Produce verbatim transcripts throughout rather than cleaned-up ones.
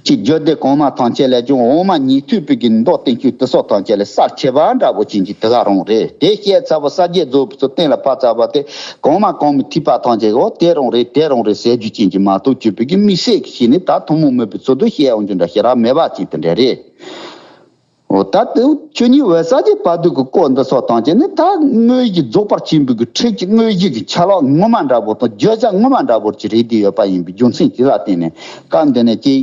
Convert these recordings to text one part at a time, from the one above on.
ཅིག་རྒྱུད་སྡེ་གོང་མ་ཐམས་ཅད་ལས་ཀྱང་འོག་མ་ཉན་ཐོས་པའི་གི་མདོ་བསྟན་བཅོས་དེ་སོགས་ཐམས་ཅད་ལས་གསར་ཆེ་བ་འདྲ་པོ་ཅན་གྱི་དེ་ག་རང་རེད། དེ་བཤད་ཚར་བ་ས་སྐྱའི་རྫོགས་པའི་ཚུལ་གཏན་ལ་ཕབ་ཚར་བ་དེ་གོང་མ་གོང་མའི་ཐེག་པ་ཐམས་ཅད་འོ་དེ་རང་རེད་དེ་རང་རེད་ཟེར་རྒྱུ་ཅན་གྱི་མ་གཏོགས་བཅོས་པའི་གི་དམིགས་བསལ་གྱི་ཞིག་ནི་ད་ཐུན་མོང་མོས་པའི་ཚུལ་དུ་བཤད་འོང་རྒྱུ་འདྲ་ཞེ་དྲག་མེད་པ་ཅིག་དེ་འདྲ་རེད། འོ་ད་དེ་ཆོས་ཉིད་འོད་གསལ་གྱི་བར་དོ་གི་སྐོར་འདི་སོགས་ཐམས་ཅད་ནི་ད་དངོས་གཞི་རྫོགས་པར་ཆེན་པོའི་གི་ཁྲིད་ཀྱི་དངོས་གཞི་གི་ཆ་ལག་ངོ་མ་འདྲ་པོ་དང་བརྗོད་བྱ་ངོ་མ་འདྲ་པོ་ཅིག་རེད་དེ་ཡོད་པ་ཡིན་པའི་རྒྱུ་མཚན་དེ་ལ་བརྟེན་ནས་སྐབས་འདི་ནས་ཀྱེ་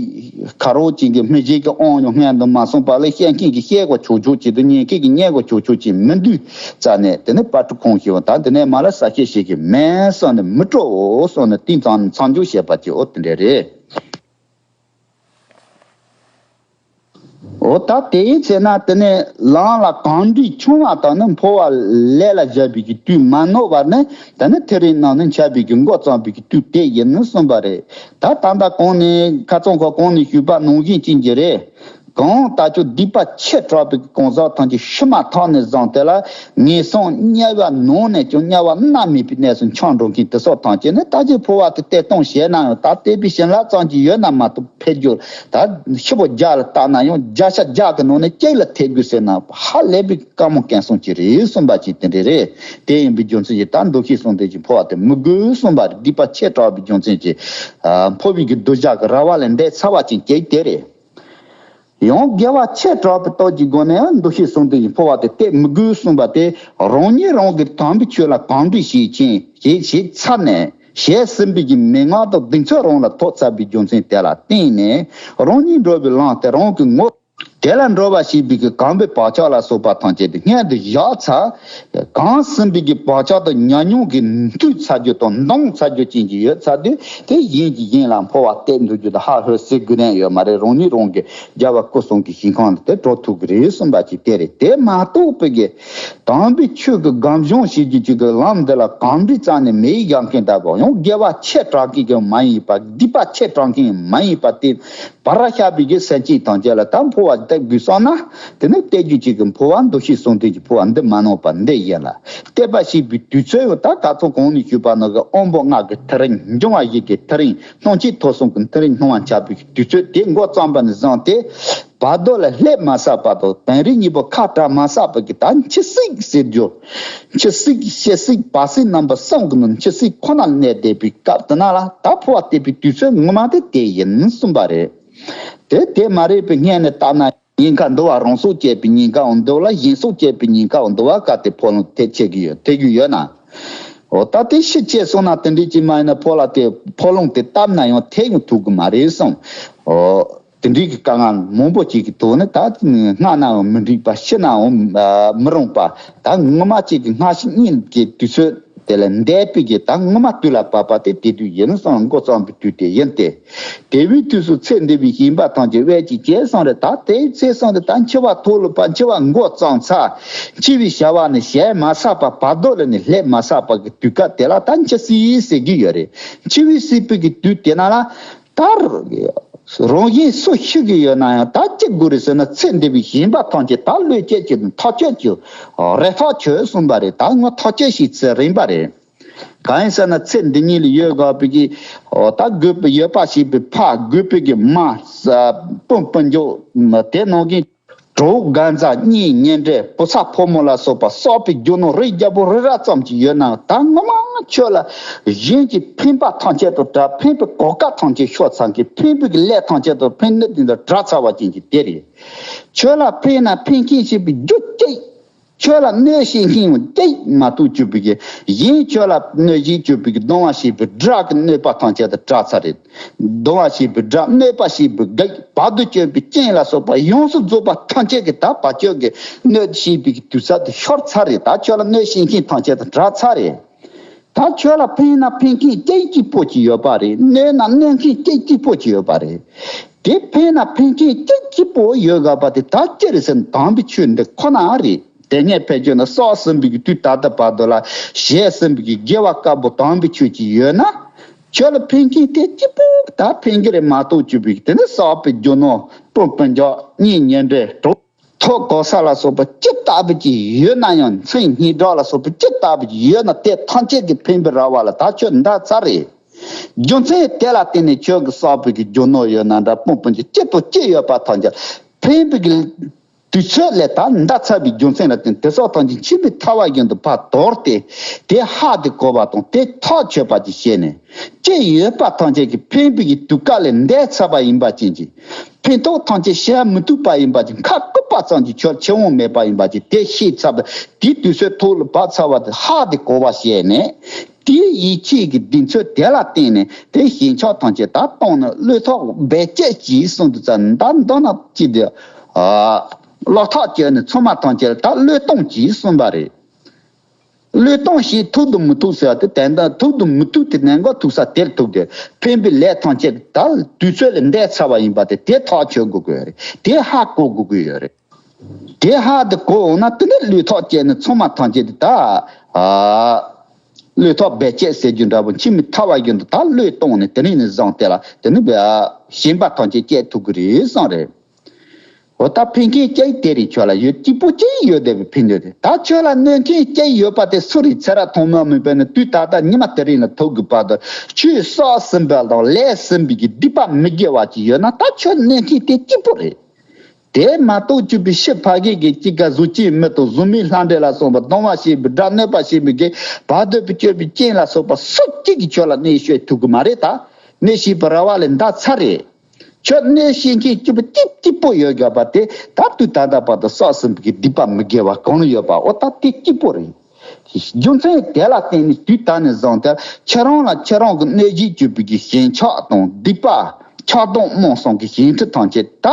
ཁ་རོག་ཅིག་གི་མི་གཞན་གྱི་དབང་ཡང་སྔོན་དུ་མ་སོང་བ་ལས་བཤད་མཁན་གྱི་བཤད་དགོས་ཆོག་ཆོག་ཅིག་དང་ཉན་མཁན་གྱི་ཉན་དགོས་ཆོག་ཆོག་ཅིག་མི་འདུག་ཙ་ནས་དེ་ནི་པར་ཁྲི་ཁོང་ཞིག་བ་ད་འདི་ནས་མ་ལ་ས་སྐྱ་ཞིག་གི་མིན་སོང་ནས་མི་སྤྲོ་འོ་སོང་ནས་དེ་ཙང་མཚམས་འཇོག་བྱས་པ་ཅིག་འོ་དེ་འདྲ་རེད། འོ་ད་དེའི་ཚེ་ན་དེ་ནས་ལམ་ལ་གང་འདྲའི་ཆུང་བ་དང་ནི་འཕོ་བ་ལས་ལ་བཞག་པའི་གི་དུས་མ་ནོར་བར་ནི་ད་ནི་ཐེ་རིང་ནང་ནས་འཆར་བའི་གི་འགོ་བརྩམས་པའི་གི་དུས་དེ་ཡིན་ནི་གསུངས་པ་རེད། ད་ད་ལྟ་གོང་ནས་ཁ་ཚང་ཁོ་གོང་ནས་ཞུས་པ་ནང་བཞིན་ཅན་གྱི་རེད། གང་ལྟར་ཀྱང་སྡིག་པ་ཆེ་དྲགས་པའི་གང་ཟག་ཐམས་ཅད་ཤི་མ་ཐག་ནས་བཟུང་དེ་ལ་ངན་སོང་དམྱལ་བ་ནང་ནས་ཀྱང་དམྱལ་བ་མནར་མེད་པའི་གནས་སུ་འཁྱམས་འགྲོ་མཁན་དེ་སོགས་ཐམས་ཅད་ནི་ད་ཅི་འཕོ་བ་དེ་གཏེར་སྟོན་བྱས་ན་ཡང་ད་བལྟས་པའི་བྱིན་རླབས་ཙམ་གྱིས་ཡོད་ན་མ་གཏོགས། ཕེབས་རྒྱུ་ད་ཤི་བོ་བརྒྱ་ལ་བཏགས་ན་ཡང་བརྒྱ་ཆ་བརྒྱ་གི་ནང་ནས་གཅིག་ལ་ཐེབས་རྒྱུ་ཟེར་ན་ཧ་ལས་པའི་དཀའ་མོ་སྐལ་བཟང་ཅིག་རེད་གསུངས་པ་ཅིག་དེ་འདྲ་རེད། དེ་ཡིན་པའི་རྒྱུ་མཚན་གྱིས་ད་མདོ་ཤིང་གསུམ་ལྡན་གྱི་འཕོ་བ་དེ་མི་དགོས་གསུངས་པ་རེད། སྡིག་པ་ཆེ་དྲགས་པའི་རྒྱུ་མཚན་གྱིས་ཨ་འཕོ་བའི་གི་གདུལ་བྱ་གི་ར་བ་ལས་འདས་ཚར་བ་ཅིག་གཅིག་དེ་རེད། ཡང་དགེ་བ་ཆེ་དྲགས་པའི་སྟོབས་ཀྱི་སྒོ་ནས་མདོ་ཤིང་གསུམ་ལྡན་གྱི་འཕོ་བ་དེ་གཏད་མི་དགོས་གསུངས་པ་དེ་རང་ཉིད་རང་གི་དམ་པའི་ཆོས་ལ་གང་འདྲ་བྱེད་ཅིང་ཞེས་བྱས་ཚར་ནས། བྱས་ཟིན་པའི་གི་མན་ངག་དང་གདེང་ཚོད་རང་ལ་ཐོབ་ཚར་བའི་རྒྱུ་མཚན་དེ་ལ་བརྟེན་ནས་རང་ཉིད་འགྲོ་བའི་ལམ་དེ་རང་གི་ངོ་། དེ་ལ་འགྲོ་བ་ཞེས་པའི་གི་གོམས་པའི་བག་ཆགས་ལ་སོགས་པ་ཐམས་ཅད་དེ་སྔོན་དུ་བཞག་ཚར། གོམས་ཟིན་པའི་གི་བག་ཆགས་དང་ཉམས་མྱོང་གིས་མཐུད་ཚར་རྒྱུ་དང་འདང་ཚར་རྒྱུ་ཅན་གྱི་ཡོད་ཚར་དུས་དེ་གཞན་གྱིས་གཞན་ལ་འཕོ་བ་གཏད་འདུག་རྒྱུ་དང་ཧ་ཧོ་ཟེར་དགོས་དོན་ཡོད་མ་རེད། རང་ཉིད་རང་གི་རྒྱལ་བ་སྐུ་གསུམ་གྱི་ཞིང་ཁམས་དེ་འགྲོ་ཐུབ་ཀྱི་རེད་གསུངས་པ་ཅིག་དེ་རེད། དེ་མ་གཏོགས་པའི་གི་དམ་པའི་ཆོས་ཀྱི་སྒོམ་བྱུང་བྱེད་རྒྱུ་ཅིག་གི་ལམ་འདི་ལ་གང་འདྲ་རྩ་ནས་མེད་ཡ་མཁན་ལྟ་བུ་ཡང་དགེ་བ་ཆེ་དྲགས་མཁན་གྱི་མ་ཡིན་པ་སྡིག་པ་ཆེ་དྲགས་མཁན་མ་ཡིན་པ་དེ་བར་ཤ་བའི་གི་སེམས་ཅན་ཐམས་ཅད་ལ་ད་འཕོ་བ་གཏད་དགོས་བསམ་ན་དེ་ནི་གཏད་རྒྱུ་ཅིག་གི་འཕོ་བ་མདོ་ཤིང་གསུམ་ལྡན་གྱི་འཕོ་བ་འདི་མ་ནོར་བ་འདི་ཡིན་ལ། གཏད་པ་ཞེས་པའི་དུས་ཚོད་ཡང་ད་ཁ་ཚོ་གོང་ནས་ཞུས་པ་ནང་གི་དབང་པོ་ལྔ་གི་ཐག་རིང་འབྱུང་བ་བཞི་གི་ཐག་རིང་སྣང་མཆེད་ཐོབ་གསུམ་གྱི་ཐག་རིང་སྣང་བ་འཆར་བའི་དུས་ཚོད་དེ་འགོ་བརྩམས་པ་ནས་བཟུང་སྟེ། བར་དོ་ལ་སླེབས་མ་ཟད་པ་དང་དོན་རིག་གཉིས་པོ་ཁ་བྲལ་མ་ཟད་པ་གི་ད་འཆི་སྲིད་ཟེར་རྒྱུ། འཆི་སྲིད་ཤི་སྲིད་བར་སྲིད་རྣམ་པ་གསུམ་གི་ནང་འཆི་སྲིད་ཁོ་ན་གནས་བསྡད་པའི་སྐབས་དེ་ན་ལ་ད་འཕོ་བ་གཏད་པའི་དུས་ཚོད་ངོ་མ་དེ་དེ་ཡིན་གསུངས་པ་རེད། དེ་དེ་མ་རེད་པའི་སྔོན་ནས་བལྟས་ན་ཉེན་ཁ་འདུལ་བ་རང་སྲོག་བཅད་པའི་ཉེན་ཁའང་འདུལ་ལ་གཞན་སྲོག་བཅད་པའི་ཉེན་ཁའང་འདུལ་བ་ག་དེ་འཕོ་ལུང་དེ་ཆེ་གི་ཡོད་དེ་གི་ཡོད་ན། འོ་ད་དེ་ཤི་ཆེ་སོང་ན་དེ་འདྲའི་ཅི་མ་ཡིན་ན་འཕོ་ལ་དེ་འཕོ་ལུང་དེ་བཏབ་ན་ཡང་དེ་ཡང་ཐུག་གི་མ་རེད་གསུངས། འོ། དེ་འདྲའི་གི་དཀའ་ངལ་མང་པོ་ཅིག་གི་ཐོག་ནས་ད་སྔ་ནའང་མི་འགྲིག་པ་ཕྱི་ནའང་མི་རུང་པ་ད་ངོ་མ་ཅིག་གི་སྔ་ཕྱི་གཉིས་ཀྱི་དུས་ཚོད་དེ་ལ་འདས་པའི་གི་ད་ངོ་མ་དུས་ལ་བབ་པ་དེ་དེ་དུས་ཡིན་སོང་འགོ་བརྩམས་པའི་དུས་དེ་ཡིན་ཏེ། དེ་བའི་དུས་སུ་ཚེ་འདི་བའི་ཞེན་པ་ཐམས་ཅད་དབལ་གྱིས་བྱས་སོང་རེད། ད་དེའི་ཚེ་སོང་རེད། ད་འཆི་བ་ཐོག་ལུས་པ་འཆི་བ་འགོ་བརྩམས་ཚར། འཆི་བའི་བྱ་བ་ནི་བྱས་མ་ཚར་བ་བར་དོ་ལ་ནི་སླེབས་མ་ཚར་བ་གི་དུས་སྐབས་དེ་ལ་ད་འཆི་སྲིད་ཟེར་གྱི་ཡོད་རེད། འཆི་བའི་སྲིད་པའི་གི་དུས་དེ་ན་ལ། ད་རང་བཞིན་སུ་ཤི་གི་ཡོད་ན་ཡང་ད་ཅི་དགོས་རེད་ཟེར་ན་ཚེ་འདི་བའི་ཞེན་པ་ཐམས་ཅད་ད་བློས་བྱས་ཀྱི་ཐག་གཅོད་ཀྱི་རེ་ཐག་ཆོད་གསུངས་པ་རེད། ད་ངོ་ཐག་གཅོད་ཞིག་ཚེ་རིམ་པ་རེད། གང་ཡིན་ཟེར་ན་ཚེ་འདི་ཉིད་ལ་ཡོད་དགོས་པའི་གི་ད་དགོས་པའི་ཡོད་པ་ཞེས་པའི་ཕ་དགོས་པའི་གི་མ་སྤུན་སྤུན་མཆེད་དེ་ནང་གི་གྲོགས་རྒན་གཟའ་གཉེན་ཉེ་འབྲེལ་བུ་ཚ་ཕོ་མོ་ལ་སོགས་པ་གསོག་པའི་རྒྱུ་ནོར་རིགས་རྒྱལ་པོ་རི་རབ་ཙམ་གྱི་ཡོད་ནའང་ད་ངོ་མ་ཁྱོད་ལ་གཞན་གྱི་ཕན་པ་ཐམས་ཅད་དུ་བྲལ། ཕན་པའི་གོ་སྐབས་ཐམས་ཅད་ཤོར་ཚར་གི། ཕན་པའི་གི་ལས་ཐམས་ཅད་དུ་ཕན་གནོད་དེ་འདྲ་བྲལ་ཚར་བ་ཅན་གྱི་དེ་རེད། ཁྱོད་ལ་ཕན་ན་ཕན་མཁན་ཞེས་པའི་རྒྱུ་གཅིག་ཁྱོད་ལ་གནོད་བྱེད་མཁན་ཡང་གཅིག་མ་གཏོགས་གྱུར་པའི་གི་གཞན་ཁྱོད་ལ་གནོད་བྱེད་གྱུར་པའི་གི་གདུང་བ་ཞེས་པའི་དགྲ་གི་གནོད་པ་ཐམས་ཅད་དུ་བྲལ་ཚར་རེད། གདུང་བ་ཞེས་པའི་དགྲ། གནོད་པ་ཞེས་པའི་བགེགས། བར་དུ་གཅོད་པའི་རྐྱེན་ལ་སོགས་པ་ཡོངས་སུ་རྫོགས་པ་ཐམས་ཅད་ཀྱིས་ད་བར་གཅོད་ཀྱི་གནོད་བྱེད་པའི་གི་དུས་ཚོད་དུ་ཤོར་ཚར་རེད། ད་ཁྱོད་ལ་གནོད་བྱེད་མཁན་ཐམས་ཅད་དུ་བྲལ་ཚར་རེད། ད་ཁྱོད་ལ་ཕན་ན་ཕན་མཁན་གཅིག་གཅིག་པོ་ཅིག་ཡོད་པ་རེད། གནོད་ན་གནོད་མཁན་གཅིག་གཅིག་པོ་ཅིག་ཡོད་པ་རེད། དེ་ཕན་ན་ཕན་མཁན་གཅིག་གཅིག་པོ་ཡོད་དགོས་པ་དེ་ད་ཅི་རེད་ཟེར་ན་དམ་པའི་ཆོས་འདི་ཁོ་ན་རེད། དེ་སྔའི་ཕན་ཆོད་ན་བསགས་ཟིན་པའི་གི་དུས་ད་ལྟ་བར་དུ་ལ་བྱས་ཟིན་པའི་གི་དགེ་བ་དཀར་པོ་དམ་པའི་ཆོས་ཅིག་ཡོད་ན། ཁྱོད་ལ་ཕན་མཁན་དེ་གཅིག་པོ་ད་ཕན་གི་རེད་མ་གཏོགས་གྱུར་པའི་གི་དེ་ནི་བསགས་པའི་རྒྱུ་ནོར་སྤུན་སྤུན་ཀྱག་གཉེན་ཉེ་འབྲེལ་གྲོགས་ཐོབ་གོ་ས་ལ་སོགས་པ་ཅི་ལྟ་བུ་ཅིག་ཡོད་ན་ཡང་མཚན་སྙན་གྲགས་ལ་སོགས་པ་ཅི་ལྟ་བུ་ཅིག་ཡོད་ན་དེ་ཐམས་ཅད་ཀྱི་ཕན་པའི་ར་བ་ལ་ད་ཁྱོད་འདའ་ཚར་རེད། རྒྱུ་མཚན་དེ་ལ་བརྟེན་ནས་ཁྱོད་ཀྱི་བསགས་པའི་གི་རྒྱུ་ནོར་ཡོད་ན་འདྲ། སྤུན་སྤུན་གྱི་གཅིག་ཏུ་གཅིག་ཡོད་པ་ཐམས་ཅད་ཕན་པའི་གི་དུས་ཚོད་ལས་ད་འདའ་ཚར་བའི་རྒྱུ་མཚན་ལ་བརྟེན་དེ་སོགས་ཐམས་ཅད་འཆི་མེད་ཐར་བ་བཞིན་དུ་ཕར་དོར་ཏེ། དེ་ཧ་དེ་གོ་བ་དང་དེ་ཐག་ཆོད་པ་ཅིག་བྱས་ནས། ཅི་ཡོད་པ་ཐམས་ཅད་ཀྱི་ཕན་པའི་གི་དུས་སྐབས་ལས་འདས་ཚར་བ་ཡིན་པ་ཅན་གྱི། ཕན་ཐོགས་ཐམས་ཅད་བྱ་མི་ཐུབ་པ་ཡིན་པ་ཅན། ཁ་བསྐུལ་བ་ཙམ་གྱིས་ཁྱོད་ཕྱིར་འོང་མེད་པ་ཡིན་པ་ཅན། དེ་ཤེས་ཚར་བ་དེ་དུས་ཚོད་ཐོག་ལ་བབས་ཚར་བ་དེ་ཧ་དེ་གོ་བ་བྱས་ནས། དེའི་ཡིད་ཆེས་ཀྱི་གདེང་ཚོད་དེ་ལ་བརྟེན་ནས་དེ་ཞེན་ཆགས་ཐམས་ཅད་ད་སྟོངས་ནས་བློས་ཐོག་རྦད་བཅད་ཀྱིས་གསུངས་འདུག་ཙང་། ད་མདོར་ན་ཅི་སྟེ། ཨ། བློས་ཐོག་བཅད་ནས་མཚོག་མ་ཐམས་ཅད་ད་བློས་གཏོང་གིས་གསུངས་པ་རེད། བློས་གཏོང་ཞེས་ཐུབ་དང་མི་ཐུབ་ཟེར་བ་དེ་དོན་དག་ཐུབ་དང་མི་ཐུབ་དེ་གནད་འགག་ཐུག་ས་དེར་ཐུག་སྟེ། ཕན་པའི་ལས་ཐམས་ཅད་ད་དུས་ཚོད་ལས་འདས་ཚར་བ་ཡིན་པ་དེ་དེ་ཐག་ཆོད་དགོས་ཀྱི་ཡོད་རེད། དེ་ཧ་གོ་དགོས་ཀྱི་ཡོད་རེད། དེ་ཧ་དེ་གོ་འོང་ན་དེ་ནས་བློས་ཐོག་བཅད་ནས་མཚོག་མ་ཐམས་ཅད་དེ་ད། ཨ། བློས་ཐོག་རྦད་བཅད་ཟེར་རྒྱུ་འདྲ་པོ། འཆི་མེད་ཐར་བ་བཞིན་དུ་ད་བློས་གཏོང་ནས་དེ་རིང་ནས་བཟུང་སྟེ་ལ་དེ་ནི་བ་ཞེན་པ་ཐམས་ཅད་བཅད་ཐུབ་ཀྱི་རེད་གསུངས་རེད། འོ་ད་ཕན་མཁན་གཅིག་དེ་རེད། ཁྱོད་ལ་ཡོད་གཅིག་པོ་གཅིག་ཡོད་བསྡད་པའི་ཕན་ཐོགས་དེ། ད་ཁྱོད་ལ་གནོད་མཁན་གཅིག་ཡོད་པ་དེ་སུ་རེད། ཚེ་རབས་ཐོག་མ་མེད་པ་ནས་དུས་ད་ལྟ་ཉི་མ་དེ་རིང་ལ་ཐུག་གི་བར་དུ་ཆོས་བསགས་ཟིན་པ་དང་ལས་ཟིན་པའི་གི་སྡིག་པ་མི་དགེ་བ་ཅིག་ཡོད་ན། ད་ཁྱོད་གནོད་མཁན་དེ་གཅིག་པོ་རེད། དེ་མ་གཏོགས་སྤྱོད་པའི་ཕྱི་ཕ་གི་གི་གཅིག་ག་གཟུགས་ཅན་མི་དང་གཟུགས་མེད་ལྷ་འདྲེ་ལ་སོགས་པ་གདུང་བ་བྱེད་པའི་དགྲ། གནོད་པ་བྱེད་པའི་གི་བར་དོ་པའི་སྤྱོད་པའི་རྐྱེན་ལ་སོགས་པ་སུ་གཅིག་གིས་ཁྱོད་ལ་གནོད་བྱེད་ཐུབ་གི་མ་རེད། ད་གནོད་བྱེད་པའི་ར་བ་ལས་འདའ་ཚར་རེད། ཁྱོད་གནོད་བྱེད་མཁན་གཅིག་པུ་གཅིག་གཅིག་པོ་ཡོད་དགོས་པ་དེ་ད་དུས་ད་ལྟ་བར་དུ་བསགས་ཟིན་པའི་གི་སྡིག་པ་མི་དགེ་བ་གང་ཡོད་པ། འོ་ད་དེ་གཅིག་པོ་རེད། རྒྱུ་མཚན་དེ་ལ་བརྟེན་ནས་དུས་ད་ནས་བཟུང་སྟེ་ཁྱེད་རང་ལ་ཁྱེད་རང་གི་གནོད་བྱེད་བྱེད་པའི་གི་ཞེན་ཆགས་དང་སྡིག་པ། ཆགས་སྡང་རྨོངས་གསུམ་གྱི་ཞེན་ཁྲིད་ཐམས་ཅད་ད་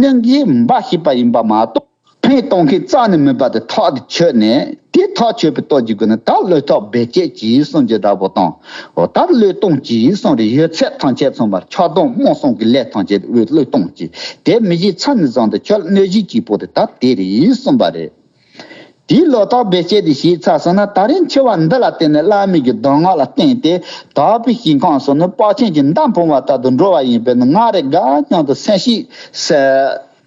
གནོད་མཁན་འབའ་ཞིག་པ་ཡིན་པ་མ་གཏོགས། ཕན་གཏོང་མཁན་རྩ་ནས་མིན་པ་དེ་ཐག་དེ་ཆོད་ནས། དེ་ཐག་ཆོད་པའི་སྟོབས་ཀྱི་སྒོ་ནས་ད་བློས་ཐོག་རྦད་བཅད་ཀྱིས་གསུངས་ཀྱི་འདྲ་པོ་དང་། འོ་ད་བློས་གཏོང་ཀྱིས་གསུངས་རེད། ཡོད་ཚད་ཐམས་ཅད་མཚོན་པར་ཆགས་སྡང་རྨོངས་གསུམ་གྱི་ལས་ཐམས་ཅད་བློས་གཏོང་ཀྱིས། དེ་མི་བྱེད་མཚམས་ནས་བཟུང་སྟེ་ཁྱོད་གནོད་བྱེད་གཅིག་པོ་དེ་ད་དེ་རེད་གསུངས་པ་རེད། དེའི་བློས་ཐོག་རྦད་བཅད་དེ་བྱས་ཚར་སོང་ན། ད་རིང་འཆི་བ་འདི་ལ་བརྟེན་ནས་བླ་མའི་གི་གདམས་ངག་ལ་བརྟེན་ཏེ་དག་པའི་ཞིང་ཁམས་སུ་ནི་དཔག་བསམ་གྱི་མདའ་འཕུར་བ་ལྟར་དུ་འགྲོ་བ་ཡིན་པས་ན། ང་རེ་དགའ་སྙམ་དུ་སེམས་ཤེས་སེ།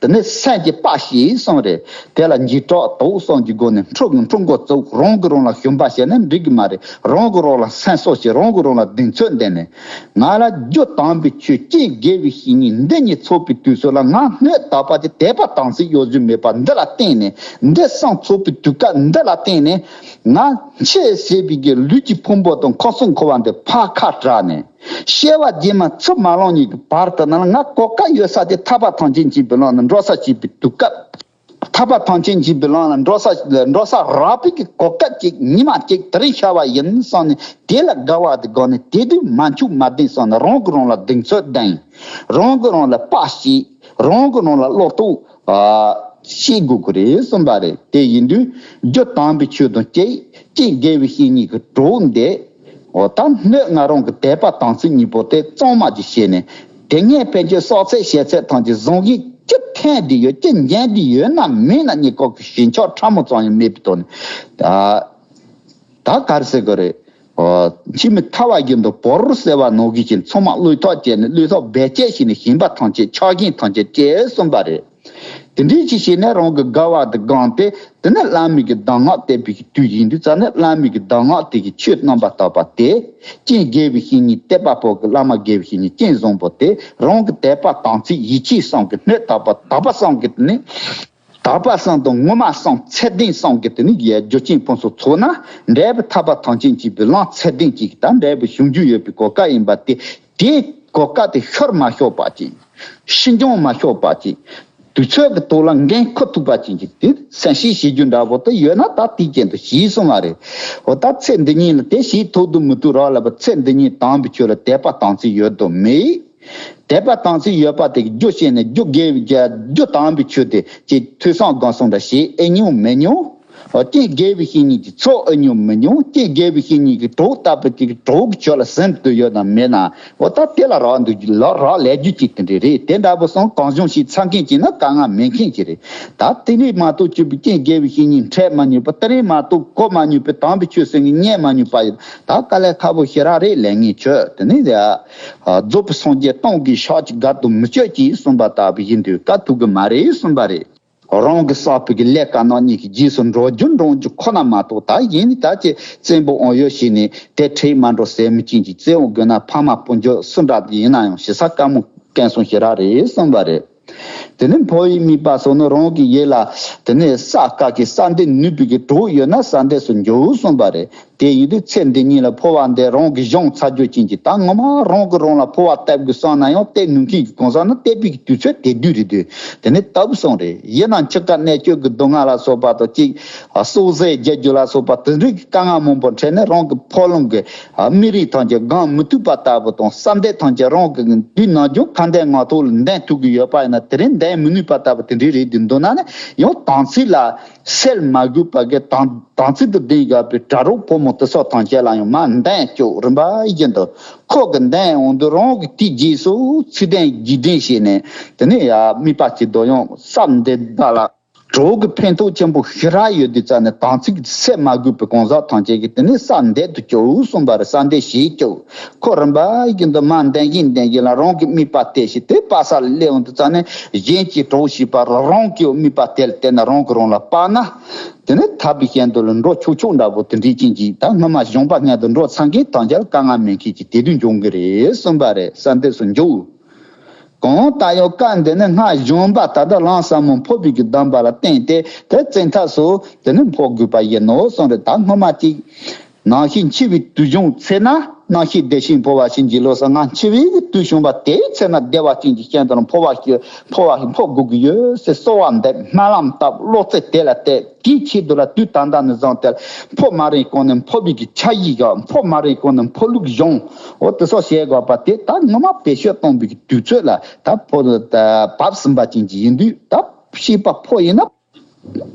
དེ་ནས་སེམས་ཀྱི་དཔའ་ཞེས་གསུངས་རེད། དེ་ལ་འཇིགས་སྐྲག་དོགས་གསུམ་གྱི་སྒོ་ནས་འཁྲུལ་འཁྲུལ་འགོ་བཙུགས། རང་གིས་རང་ལ་ཞུམ་པ་བྱས་ན་འགྲིག་གི་མ་རེད། རང་གིས་རང་ལ་སེམས་གསོ་བྱེད། རང་གིས་རང་ལ་གདེང་ཚོད་ལྡན་ནས། ང་ལ་རྒྱུ་དམ་པའི་ཆོས་རྐྱེན་དགེ་བའི་བཤེས་གཉེན་འདི་གཉིས་ཚོགས་པའི་དུས་སུ་ལ། ང་སྣོད་དག་པ་དེ་དད་པ་དམ་ཚིག་གཡོ་ཟོལ་མེད་པ་འདི་ལ་བརྟེན་ནས། འདི་གསུམ་ཚོགས་པའི་དུས་སྐབས་འདི་ལ་བརྟེན་ནས། ང་འཆི་ཟེར་བའི་གི་ལུས་ཀྱི་ཕུང་པོ་དང་ཁམས་གསུམ་འཁོར་བ་འདི་ཕར་ཁ་བྲལ་ནས། སྐྱེ་བ་རྗེས་མ་ཚུར་མ་ལོན་གཉིས་ཀྱི་བར་དུ་ན་ང་གོ་སྐབས་ཡོད་ས་དེ་ཐར་པ་ཐམས་ཅད་མཁྱེན་པའི་ལམ་ལ་འགྲོ་ས་བྱེད་པའི་དུས་སྐབས། ཐར་པ་ཐམས་ཅད་མཁྱེན་པའི་ལམ་ལ་འགྲོ་ས་འགྲོ་ས་རག་པའི་གི་གོ་སྐབས་ཅིག་ཉི་མ་གཅིག་དེ་རིང་ཤར་བ་ཡིན་བསམ་ནས། དེ་ལ་དགའ་བ་དེ་དགའ་ནས་དེ་དུས་མ་འཆུག་མ་བདེ་བསམ་ནས། རང་གིས་རང་ལ་གདེང་ཚོད་ལྡན། རང་གིས་རང་ལ་དཔའ་བྱེད། རང་གིས་རང་ལ་བློ་གཏོད་བྱེད་དགོས་ཀྱི་རེད་གསུངས་པ་རེད། དེ་ཡིན་དུས་རྒྱུ་དམ་པའི་ཆོས་དང་གཅིག་རྐྱེན་དགེ་བའི་བཤེས་གཉེན་གྱི་གྲོགས་འདེད། འོ་ད་སྣོད་ང་རང་གི་དད་པ་དམ་ཚིག་གཉིས་པོ་དེ་གཙང་མ་ཅིག་བྱས་ནས། དེ་སྔའི་ཕན་ཆད་བསགས་ཚད་བྱས་ཚད་ཐམས་ཅད་བཟང་ངན་ཅི་ཐོན་བསྡད་ཡོད་ཅི་འབྱོན་བསྡད་ཡོད་ན་མེད་ན་གཉིས་ཀ་གི་ཞེན་ཆགས་ཕྲ་མོ་ཙམ་ཡང་མེད་པའི་ཐོག་ནས། ད་ད་ག་རེ་ཟེར་དགོས་རེད། འོ་འཆི་མེད་ཐར་བ་བཞིན་དུ་བོར་ཟེར་བ་ནང་བཞིན་གྱི་མཚོག་མ་བློས་ཐོག་བཅད་ནས། བློས་ཐོག་རྦད་བཅད་བྱས་ནས་ཞེན་པ་ཐམས་ཅད་ཆགས་ཞེན་ཐམས་ཅད་བཅད་གསུངས་པ་རེད། དེ་འདྲའི་ཅིག་བྱས་ནས་རང་གི་དགའ་བ་དེ་དགའ་སྟེ། དེ་ནས་བླ་མའི་གི་གདམས་ངག་བསྟན་པའི་གི་དུས་ཡིན་དུས་ཙ་ནས། བླ་མའི་གི་གདམས་ངག་དེ་གི་ཆོས་རྣམ་པར་དག་པ་དེ། རྐྱེན་དགེ་བའི་བཤེས་གཉེན་དད་པ་པོ་གི་བླ་མ་དགེ་བའི་བཤེས་གཉེན་རྐྱེན་བཟང་པོ་དེ། རང་གི་དད་པ་དམ་ཚིག་ཡིད་ཆེས་གསུམ་གྱི་སྣོད་དག་པ་དག་པ་གསུམ་གྱི་དེ་ནི། དག་པ་གསུམ་དང་ངོ་མ་གསུམ་ཚད་ལྡན་གསུམ་གྱི་དེ་ནི་ཡའི་རྒྱུ་རྐྱེན་ཕུན་སུམ་ཚོགས་ན། འབྲས་བུ་ཐར་པ་ཐམས་ཅད་མཁྱེན་པའི་ལམ་ཚད་ལྡན་ཅིག་དང་འབྲས་བུ་བྱུང་རྒྱུ་ཡོད་པའི་གོ་སྐབས་ཡིན་པ་དེ། དེའི་གོ་སྐབས་དེ་ཤོར་མ་ཤོར་བ་ཅིག་ཕྱིས་འགྱངས་མ་ཤོར་བ་ཅིག་དུས་ཚོད་ཀྱི་ཐོག་ལ་འགན་འཁུར་ཐུབ་པ་ཅན་གྱི་དེ་སེམས་ཤེས་བྱེད་རྒྱུ་འདྲ་པོ་དེ་ཡོད་ན། ད་དེ་ཅན་དུ་ཞེས་གསུངས་པ་རེད། འོ་ད་ཚེ་འདི་ཉིད་ལ་དེ་ཞིག་ཐུབ་ཐུབ་མི་ཐུབ་རག་ལ་བ། ཚེ་འདི་ཉིད་དམ་པའི་ཆོས་ལ་དད་པ་དམ་ཚིག་ཡོད་དམ་མེད། དད་པ་དམ་ཚིག་ཡོད་པ་དེ་རྒྱུ་བྱས་ནས་རྒྱུ་དགེ་བའི་རྒྱུ་དམ་པའི་ཆོས་དེ་ཅིག་ཐོས་བསམ་སྒོམ་གསུམ་འདྲ་བྱེད་ཨེ་མྱོང་མི་མྱོང་། འོ་རྐྱེན་དགེ་བའི་བཤེས་གཉེན་གྱི་ཚོགས་ཨེ་མྱོང་མི་མྱོང་། རྐྱེན་དགེ་བའི་བཤེས་གཉེན་གྱི་གྲོགས་ལྟ་བུ་དེ་གི་གྲོགས་ཀྱི་ཆོས་ལ་ཟིན་དུ་ཡོད་ན་མེད་ན། འོ་ད་དེ་ལ་རག་འདུག་རྒྱུ་ལ་རག་ལས་རྒྱུ་ཅིག་དེ་འདྲ་རེད། དེ་འདྲ་པོ་སོང་གང་བྱུང་ཞིག་ཚ་མཁན་ཅིག་ན་དཀའ་ངལ་མེད་མཁན་ཅིག་རེད། ད་དེ་རིང་མ་གཏོགས་སྤྱོད་པའི་རྐྱེན་དགེ་བའི་བཤེས་གཉེན་འཕྲད་མ་མྱོང་པ། དེ་རིང་མ་གཏོགས་གོ་མ་མྱོང་པའི་དམ་པའི་ཆོས་ཟེར་མཁན་རྙེད་མ་མྱོང་པ་ཡིན། ད་དཀའ་ལས་ཁག་པོ་ཞེ་དྲག་རེད། ལས་ངན་ཆོས་དེ་ནི་རྫོགས་པའི་སངས་རྒྱས་སྟོང་གི་ཕྱག་གཅིག་དགར་དུ་མི་སྤྱོད་ཅིག་གསུངས་པ་ལྟ་བུ་ཡིན་དུས་དཀའ་ཐུབ་གི་མ་རེད་གསུངས་པ་རེད། རང་གི་བསགས་པའི་གི་ལས་དཀར་ནག་གཉིས་ཀྱི་རྗེས་སུ་འགྲོ་རྒྱུ་འགྲོ་རྒྱུ་ཁོ་ན་མ་གཏོགས། ད་ཡིན་ནི་ད་ཅི་བཙན་པོ་དབང་ཡོད་བྱས་ནས་དེ་ཁྲིད་མ་འགྲོ་ཟེར་མི་ཅན་གྱི་བཙན་པོ་དགོས་ན་ཕ་མ་སྤུན་མཆེད་སུ་འདྲ་ཡིན་ན་ཡང་ཞེ་ས་དཀའ་མོ་བསྐལ་གསུམ་ཞེ་དྲག་རེད་གསུངས་པ་རེད། དེ་ནས་འཕོ་བའི་དམིགས་པ་སོགས་ནི་རང་གི་ཡིད་ལ་དེ་ནས་བསགས་དཀའ་གི་བསམ་གཏན་ནུས་པའི་གི་གྲོགས་ཡོད་ན་བསམ་གཏན་སུ་འཇུག་གསུངས་པ་རེད། དེ་ཡིན་དུས་ཚེ་འདི་ཉིད་ལ་འཕོ་བ་འདི་རང་གི་གཞུང་ཚར་རྒྱུ་ཅན་གྱི་ད་ངོ་མ་རང་གིས་རང་ལ་འཕོ་བ་བཏབ་དགོས་བསམ་ན་ཡང་བཏབ་ནུས་མཁན་གྱི་གང་ཟག་ནི་བསྟན་པའི་གི་དུས་ཚོད་དེ་དུས་རེད་དུས་དེ་ནས་བཏབ་སོང་རེད། ཡིན་ནའང་འཆི་ཁ་གནད་གཅོད་ཀྱི་སྡུག་བསྔལ་ལ་སོགས་པ་དང་གཅིག་སྲོག་ཟད་རྒྱག་རྒྱུ་ལ་སོགས་པ་དེ་འདྲའི་གི་དཀའ་ངལ་མང་པོ་འཕྲད་ནས་རང་གི་འཕོ་ལུང་གི་ཨ་མི་རིགས་ཐམས་ཅད་སྒང་མི་ཐུབ་པ་ལྟ་བུ་དང་བསམ་གཏན་ཐམས་ཅད་རང་གི་དུས་ནམ་རྒྱུན་ཁ་འདོན་ངག་ཐོག་ལ་འདོན་ཐུབ་ཀྱི་ཡོད་པ་ཡིན་ན་དེ་རིང་འདོན་མི་ནུས་པ་ལྟ་བུ་དེ་འདྲའི་རེད་དུས་འདུག་ན་ནི་ཡང་དམ་ཚིག་ལ་སེལ་མ་དགོས་པ་གི་དམ་དམ་ཚིག་ཏུ་ལྡན་ཡོད་པའི་གྲྭ་རོགས་ཕོ་མོ་དེ་སོགས་ཐམས་ཅད་ལ་ཡང་མར་འདོན་བཅུག་རིམ་པ་བཞིན་དུ་ཁོ་གི་འདོན་འོང་དུས་རང་གི་དུས་རྗེས་སུ་ཚིག་འདོན་རྗེས་འདོན་བྱས་ནས་དེ་ནས་ཡ་དམིགས་པ་གཅིག་ཏུ་ཡང་བསམ་འདོན་པ་ལ། གྲོགས་ཀྱི་ཕན་ཐོགས་ཆེན་པོ་ཞེ་དྲག་ཡོད་དུས་ཙ་ནས་དམ་ཚིག་སེལ་མ་དགོས་པའི་གང་ཟག་ཐམས་ཅད་ཀྱིས་དེ་ནས་བསམ་འདོན་དུ་བཅུག་གསུངས་པ་རེད། བསམ་འདོན་བྱེད་བཅུག་ཁོ་རིམ་པ་བཞིན་དུ་མར་འདོན་བཞིན་འདོན་བཞིན་ལ་རང་གི་དམིགས་པ་གཏད་ཞིང་དེ་སྤར་ས་ལ་སླེབས་འོང་དུས་ཙ་ནས་གཞན་གྱི་གྲོགས་ཞེས་པ་རང་གི་དམིགས་པ་དེ་ལ་བརྟེན་ནས་རང་གིས་རང་ལ་སྤར་ན། དེ་ནས་ཐར་པའི་གཞན་དོན་ལ་འགྲོ་ཆོག་ཆོག་འདྲ་པོ་དེ་འདྲའི་ཅན་གྱི་ད་སྔོན་མ་གཞུང་པ་སྔོན་དུ་འགྲོ་ཚར་མཁན་ཐམས་ཅད་ལ་དཀའ་ངལ་མེད་མཁན་གྱི་དེ་དུས་འབྱུང་གི་རེད་གསུངས་པ་རེད། བསམ་འདོན་སུ་འཇུག་གང་ལྟར་ཡང་སྐབས་འདི་ནི་སྔར་གཞུང་པ་ད་ལྟ་ལམ་ཟབ་མོ་འཕོ་བའི་གི་གདམས་པ་ལ་བརྟེན་ཏེ་དེ་བཙན་ཐབས་སུ་དེ་ནི་འཕོ་དགོས་པ་ཡིན་ནོ་གསུངས་རེད། ད་སྔོན་མ་གཅིག་ནམ་ཞིག་འཆི་བའི་དུས་བྱུང་ཚེ་ན་རྣམ་ཤེས་བདེ་ཞིང་འཕོ་བ་ཞིག་འཇིག་ལོ་ཟེར། ང་འཆི་བའི་གི་དུས་བྱུང་བ་དེའི་ཚེ་ན་བདེ་བ་ཅན་གྱི་སྤྱན་དང་འཕོ་བ་ཞིག་འཕོ་བ་ཞིག་འཕོ་དགོས་ཀྱི་ཡོད་ཟེར་གསོལ་བ་འདེབས་སྨོན་ལམ་བཏབ་བློ་རྩེ་དེ་ལ་གཏད། དེའི་ཆེད་དུ་ལ་དུས་ད་ལྟ་ནས་བཟུང་སྟེ་འཕོ་མ་རན་གོང་ནས་འཕོ་བའི་གི་ཆ་ཡིག་ག་འཕོ་མ་རན་གོང་ནས་འཕོ་ལུགས་གཞུང་འོ་དེ་སོགས་བྱེད་དགོས་པ་དེ་ད་ངོ་མ་བེད་སྤྱོད་གཏོང་བའི་གི་དུས་ཚོད་ལ་ད་འཕོ་ད་བབས་ཟིན་པ་ཅན་གྱི་ཡིན་དུས་ད་ཤེས་པ་འཕོ་ཡིན་ན་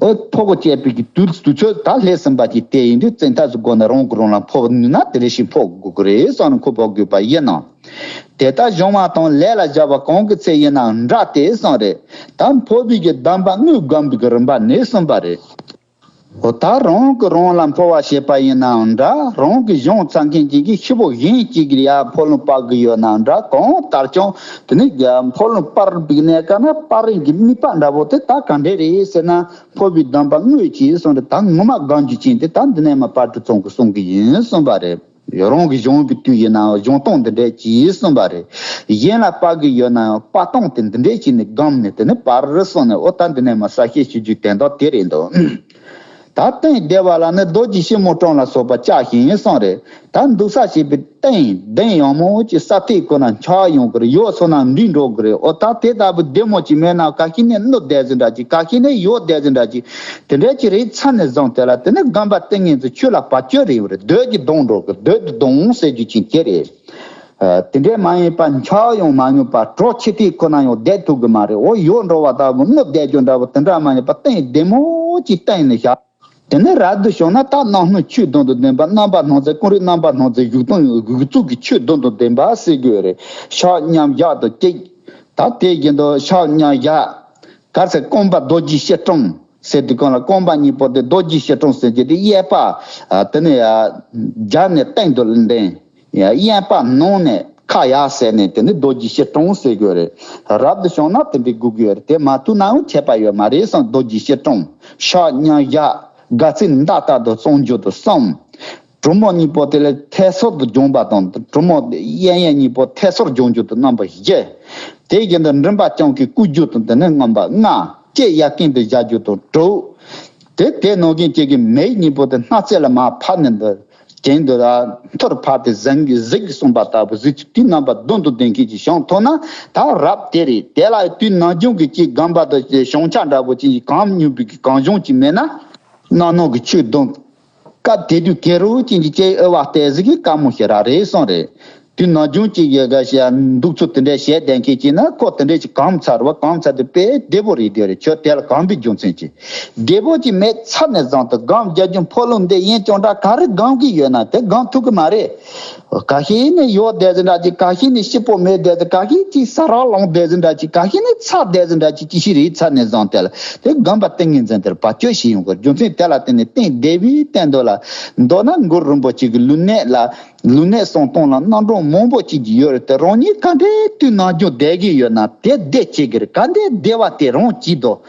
འོ་འཕོ་གོ་བཅད་པའི་གི་དུས་དུས་ཚོད་ད་སླེབས་ཟིན་པ་ཅིག་དེ་ཡིན་དུས་བཙན་ཐབས་སུ་སྒོ་ནས་རང་གིས་རང་ལ་འཕོ་བ་ནུས་ན་དེ་རེ་ཞིག་འཕོ་དགོས་ཀྱི་རེད་བསམ་ནས་ཁོ་འཕོ་དགོས་པ་ཡིན་ནམ། དེ་ལྟར་གཞུང་བ་དང་ལས་ལ་བཞག་པ་གང་གི་ཚེ་ཡིན་ནའང་འདྲ་སྟེ་གསུངས་རེད། ད་འཕོ་བའི་གི་གདམས་པ་དངོས་སྒོམ་པའི་གི་རིམ་པ་ནས་གསུངས་པ་རེད། འོ་ད་རང་གིས་རང་ལ་འཕོ་བ་བྱེད་པ་ཡིན་ནའང་འདྲ། རང་གི་གཞུང་ཚར་མཁན་ཅིག་གིས་ཤི་བོ་གཞན་གཅིག་གིས་ཡར་འཕོ་ལུང་སྤར་གི་ཡོད་ནའང་འདྲ། གང་ལྟར་ཀྱང་དེ་ནི་འཕོ་ལུང་སྤར་བའི་གནས་སྐབས་ན་སྤར་རིན་གྱི་དམིགས་པ་འདྲ་བོ་དེ་ད་ག་འདྲས་རེད་ཟེར་ན། འཕོ་བའི་གདམས་པ་དངོས་ཀྱིས་གསུངས་རེད། ད་ངོ་མ་སྒོམ་རྒྱུ་ཅན་དེ་ད་འདི་ནས་མར་པར་དུ་བཙོང་གི་གསུང་གི་ཡིན་གསུངས་པ་རེད། རང་གི་གཞུང་གི་དུས་ཡིན་ནའང་གཞུང་སྟོང་འདི་འདྲས་ཀྱིས་གསུངས་པ་རེད། གཞན་ལ་སྤར་གི་ཡོད་ནའང་སྤར་སྟངས་དེ་འདི་འདྲས་ཀྱིས་ནི་སྒོམ་ནས་དེ་ནི་པར་རི་སོང་ནས་འོ་ད་འདི་ནས་མར་གསལ་བཤད་ཞུ་རྒྱུའི་དོན་དག་དེ་རེད་འདུག་ད་སྟེང་བདེ་བ་ལ་ནི་རྡོ་རྗེ་ཤེ་མོང་ཀྲོང་ལ་སོགས་པ་བཅའ་ཞིང་གསུངས་རེད། ད་འདུག་ས་བྱེད་པའི་སྟེང་གདན་ཡངས་མོ་ཅིག་ས་ཐིག་ཁོ་ན་འཁྱག་ཡོང་གི་རེད། ཡོག་སོང་ན་འདྲིས་འགྲོ་གི་རེད། འོ་ད་དེ་ལྟ་བུ་བདེ་མོ་ཅིག་མེད་ན་ཁ་ཤས་ནི་སྣུམ་བསྡད་ཟིན་འདྲ་ཅིག་ཁ་ཤས་ནི་ཡོག་བསྡད་ཟིན་འདྲ་ཅིག་དེ་འདྲ་ཅིག་རེད་ཚར་ནས་བཟུང་དེ་ལ་དེ་ནི་སྒོམ་པ་ཏིང་ངེ་འཛིན་ཆོས་ལ་བར་ཆད་རེད་བ་རེད། རྡོ་གིས་རྡུང་འགྲོ་གི་རྡོ་གིས་རྡུང་ཟེར་རྒྱུ་ཅིག་དེ་རེད། ཨ། དེ་འདྲས་མ་ཡིན་པ་འཁྱག་ཡང་མ་མྱོང་པ་གྲོག་ཆུ་ཐིགས་ཁོ་ན་ཡང་བསྡད་ཐུབ་གི་མ་རེད། འོ་ཡོག་འགྲོ་བ་ལྟ་བུ་སྣུམ་བསྡད་རྒྱུ་འདྲ་བོ་དེ་འདྲ་མ་ཡིན་པ་སྟེང་བདེ་མོ་ཅིག་བཏིང་ནས་བཞག་དེ་ནས་རབ་ཏུ་བྱུང་ན་ད་རྣམ་སྨིན་ཆོས་དོན་དང་ལྡན་པ། རྣམ་པར་སྣང་མཛད་ཀུན་རིག་རྣམ་པར་སྣང་མཛད་བཞུགས་སྟངས་དབུ་གཙུག་གི་ཆོས་དོན་དང་ལྡན་པ་ཟེར་དགོས་རེད། ཕྱག་མཉམ་བཞག་ཏུ་གཅིག་ད་དེ་བཞིན་དུ་ཕྱག་མཉམ་བཞག་ག་རེ་ཟེར་རྐང་པ་རྡོ་རྗེ་སྐྱིལ་ཀྲུང་ཟེར་དུས་སྒང་ལ་རྐང་པ་གཉིས་པོ་དེ་རྡོ་རྗེ་སྐྱིལ་ཀྲུང་ཟེར་གྱི་དེ་གཡས་པ་ཨ་དེ་ནས་ཨ་རྒྱབ་ནས་སྟེང་དུ་ལྡན། གཡོན་པ་ནང་ནས་ཁ་ཡར་ཟེར་ནས་དེ་ནི་རྡོ་རྗེ་སྐྱིལ་ཀྲུང་ཟེར་དགོས་རེད། རབ་ཏུ་བྱུང་ན་དེ་འདྲའི་དགོས་ཀྱི་ཡོད་རེད། དེ་མ་ཐུབ་ན་ཡང་ཁྱད་པར་ཡོད་མ་རེད་གསུངས། རྡོ་རྗེ་སྐྱིལ་ཀྲུང་། ཕྱག་མཉམ་བཞག་དགའ་ཚིག་མདའ་ལྟར་དུ་བརྩོན་འགྱུར་དུ་གསུམ། གྲུ་མོ་གཉིས་པོ་དེ་ལ་ཐད་སོར་དུ་བརྒྱངས་པ་དང་། གྲུ་མོ་གཡས་གཡོན་གཉིས་པོ་ཐད་སོར་བརྒྱངས་རྒྱུ་དུ་རྣམ་པ་བཞི། དེ་བཞིན་དུ་མགྲིན་པ་བརྐྱང་གི་སྐུ་རྒྱུད་དུ་དེ་ནི་རྔམ་པ་ལྔ། ལྕེ་ཡར་བསྐྱེད་དུ་བཞག་རྒྱུ་དང་དྲུག་དེ་དེ་ནང་བཞིན་གཅིག་གི་མིག་གཉིས་པོ་དེ་སྣ་རྩེ་ལ་མར་ཕབ་ནས་འདི་གྱེན་དུ་ལ་ཐུར་ཕབ་སྟེ་གཟིགས་གཟིགས་གསུངས་པ་ལྟ་བུ་གཟིགས་ཚུལ་དེའི་རྣམ་པ་བདུན་དང་ལྡན་མཁན་གྱི་བྱུང་ཐུབ་ན་ད་རབ་དེ་རེད། དེ་ལ་དུས་ནམ་རྒྱུན་གྱི་གཅིག་སྒོམ་པ་དང་བྱང་ཆ་འདྲ་པོ་ཅིག་གང་མྱོང་བའི་གང་བྱུང་ཅིག་མེད་ན་རྣམ་སྣང་གི་ཆོས་བདུན། སྐབས་དེ་དུས་ཀེ་རུ་ཅན་གྱི་ལྕེ་ཨེ་བ་ལྟས་ཟིག་གི་དཀའ་མོ་ཞེ་དྲག་རེད་གསུངས་རེད། དུས་ནམ་རྒྱུན་གཅིག་ཡོད་ག་ཞེས་འདུག་ཚུལ་དེ་འདྲའི་བྱས་བསྡད་མཁན་གཅིག་ན་ཁོ་དེ་འདྲའི་ཅིག་གོམས་ཚར་བ་གོམས་ཚར་དུས་དཔེ་བདེ་པོ་རེད་དེ་རེད། ཁྱོད་དེ་ལ་གོམས་པའི་རྒྱུ་མཚན་གྱིས་བདེ་པོ་ཅིག་མེད་ཚར་ནས་བཟུང་སྟེ་སྒོམ་རྒྱག་རྒྱུ་འཕོ་ལུང་འདི་ཡིན་ཀྱང་འདྲ་ག་རེ་སྒོམ་གི་ཡོད་ན་དེ་སྒོམ་ཐུབ་གི་མ་རེད། ཁ་ཤས་ནི་ཡོག་བསྡད་ཟིན་འདྲ་ཅིག་ཁ་ཤས་ནི་ཤི་བོ་མེད་བསྡད་དེ་ཁ་ཤས་ཅིག་ས་རག་ལངས་བསྡད་ཟིན་འདྲ་ཅིག་ཁ་ཤས་ནི་ཚ་བསྡད་ཟིན་འདྲ་ཅིག་ཅི་ཞིག་རེད་ཚར་ནས་བཟུང་དེ་ལ་དེ་སྒོམ་པ་ཏིང་ངེ་འཛིན་དེར་བར་གཅོད་བྱེད་ཡོང་གི་རྒྱུ་མཚན་དེ་ལ་བརྟེན་ནས་སྟེང་བདེ་བའི་སྟེང་དུ་ལ་མདོར་ན་གུ་རུ་རིན་པོ་ཆེ་གི་ལུས་གནད་ལ་ལུས་གནད་གསང་སྟངས་ལ་རྣམ་གྲངས་མང་པོ་ཅིག་ཡོད་རེད་དེ་རང་ཉིད་ག་འདྲའི་དུས་ནམ་རྒྱུན་བསྡད་ཀྱི་ཡོད་ན་དེ་བསྡད་བྱེད་ཀྱི་རེད། ག་འདྲའི་བདེ་བ་དེ་རང་གཅིག་ཏུ་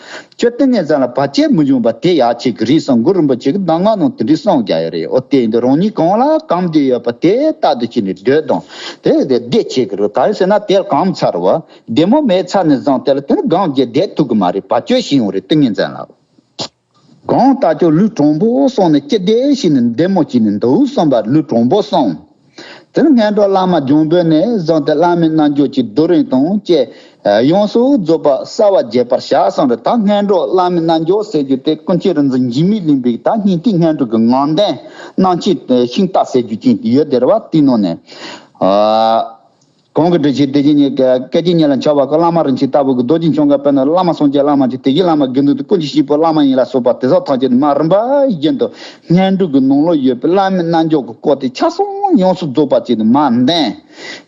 ཁྱོད་ཏིང་ངེ་འཛིན་ལ་བར་ཆད་མི་འབྱུང་བ་དེ་ཡག་བྱེད་ཀྱི་རེད་གསུངས། གུ་རུ་རིན་པོ་ཆེ་གི་གདམས་ངག་ནང་དེ་འདྲའི་གསུངས་བཞག་ཡོད་རེད། འོ་དེ་ཡིན་དུས་རང་ཉིད་གང་ལ་གང་འདོད་ཡོད་པ་དེ་ལྟར་དུ་བྱས་ནས་སྡོད་དང་། དེ་དེ་བདེ་བྱེད་ཀྱི་རེད། གང་ཡིན་ཟེར་ན་དེར་གང་ཚར་བ་བདེ་མོ་མེད་ཚར་ནས་བཟུང་དེ་ལ་དེ་ནི་གང་བྱས་བསྡད་ཐུབ་ཀྱི་མ་རེད། བར་ཆད་ཞིག་ཡོང་རེད། ཏིང་ངེ་འཛིན་ལ། གང་ལྟར་ཀྱང་ལུས་དྲང་པོ་སོང་ནས་ཅི་བདེ་ཞིག་ནས་བདེ་མོ་བྱས་ནས་འདུག་བསམ་པ་ལུས་དྲང་པོ་སོང་། དེ་ནས་སྔོན་འགྲོ་བླ་མ་འཇམ་དཔལ་ནས་བཟུང་སྟེ་བླ་མའི་རྣལ་འབྱོར་གྱི་རྡོ་རིང་དང་བཅས་ཡོངས་སུ་རྫོགས་པ་གསལ་བར་བྱེད་པར་བྱ་གསུངས་རེད། ད་སྔོན་འགྲོ་བླ་མའི་རྣལ་འབྱོར་ཟེར་རྒྱུ་དེ་ཀུན་མཁྱེན་རིག་འཛིན་འཇིགས་མེད་གླིང་པའི་ད་སྙིང་ཐིག་སྔོན་འགྲོ་གི་ངང་ལྡན་རྣམ་མཁྱེན་ཤིང་རྟ་ཟེར་རྒྱུ་ཅན་དེ་ཡོད་དེ་རེད་བ། དེའི་ནང་ནས། གང་གི་འདྲི་ཞིག་དེ་བཞིན་ཉིད་ཀྱི་སྐད་ཅིག་ཉིད་ལ་འཆར་བ་ཀུན། བླ་མ་རིན་ཆེན་ལྟ་བུ་གི། རྡོ་རྗེ་འཆང་གི་དཔལ་ནི་བླ་མ་སངས་རྒྱས་བླ་མ་ཆེ། དེ་བཞིན་བླ་མ་དགེ་འདུན་དུ་ཀུན་གྱི་སྐྱེས་བུ་བླ་མ་ཡིན་ལ་སོགས་པ་དེ་སོགས་ཐམས་ཅད་མ་རིམ་པ་བཞིན་དུ་སྔོན་འགྲོ་གི་ནང་ལོགས་ཡོད་པའི་བླ་མའི་རྣལ་འབྱོར་གྱི་སྐོར་དེ་ཆ་ཚང་ཡོངས་སུ་རྫོགས་པ་ཅིག་ནི་མ་བསྟན།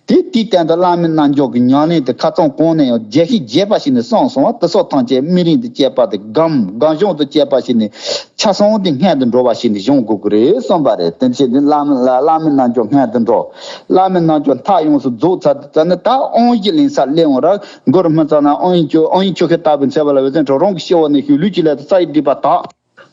དེ་དེའི་སྟེང་དུ་བླ་མའི་རྣལ་འབྱོར་གྱི་ཉམས་ལེན་དེ་ཁ་ཚང་གོང་ནས་ཡང་རྒྱས་ཤིང་རྒྱས་པ་ཞིག་ནས་གསུངས་སོང་བ། དེ་སོགས་ཐམས་ཅད་སྨན་རིམས་དང་བཅས་པ་དེ་སྒོམ་སྒོམ་བྱུང་དང་བཅས་པ་ཞིག་ནས། ཆ་ཚང་དེ་སྔོན་དུ་འགྲོ་བ་ཞིག་ནི་སྦྱོང་དགོས་ཀྱི་རེད་གསུངས་པ་རེད། དེ་ཕྱིར་ནི་བླ་མ་ལ་བླ་མའི་རྣལ་འབྱོར་སྔོན་དུ་འགྲོ། བླ་མའི་རྣལ་འབྱོར་མཐའ་ཡོངས་སུ་རྫོགས་ཚར་ཚར་ནས་ད་དབང་བཞི་ལེན་ས་སླེབས་འོང་ར། གུ་རུ་སྨོན་ལམ་ན་དབང་བཞི་ཆོ་དབང་བཞི་ཆོ་ག་ལྟ་བུ་འཚལ་བ་ལ་འོད་ཟེར་འཕྲོ་རང་གི་སྤྱི་བོ་ནས་ཞུགས། ལུས་ཀྱི་ལས་དང་རྩ་བའི་སྒྲིབ་པ་དག།